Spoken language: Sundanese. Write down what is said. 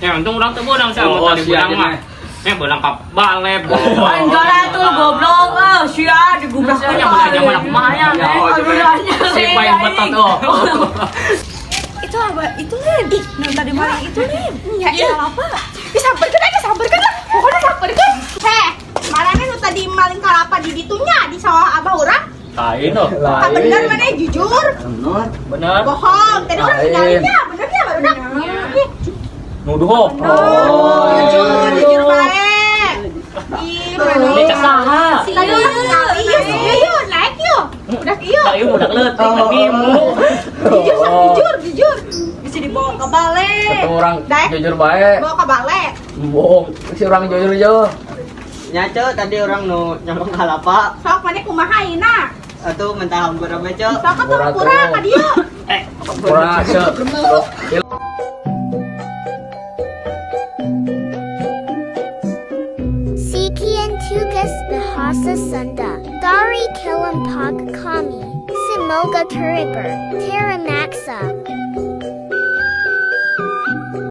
Ya untung urang teu beunang sih Oh, tadi sia beunang mah. aja. Ya beunang ka bale. Enggak lah tuh goblok ah, sia digubrak Nya beunang zaman aku mah ya. Ya, oh, Aduh, Si paling betot oh. Itu apa? Itu Lin. Ih, tadi malam itu Lin. Ya, iya. Apa? Ih, samperkeun aja, samperkeun lah. Pokoknya samperkeun. Heh, marane nu tadi maling kalapa di ditunya di sawah abah urang. Lain oh. Ah, bener mana jujur? Bener. Bohong. Tadi urang Lain. tinggalinnya, bener ya barudak. Ih, Nuduh. Oh. jujur, jujur bae. Ih, mana? Ini cek saha. Tadi urang ningali, yuk, yuk, yuk, naik yuk. Udah yuk. Tak ieu budak leutik nimu. Jujur, sok, jujur, jujur. Bisa dibawa ke balai. Ketemu orang Daek. jujur bae. Bawa ke balai. Bohong, si orang jujur aja. Nya Ceu, tadi orang nu nyolong kalapa Sok mana kumaha ayeuna? atuh mentah hampura bae Ceu. Sok atuh hampura ka dieu. Pura, ce. Sikian Tugas Bahasa Sunda. Dari Kelompok Kami. Semoga terhibur. Terima kasih.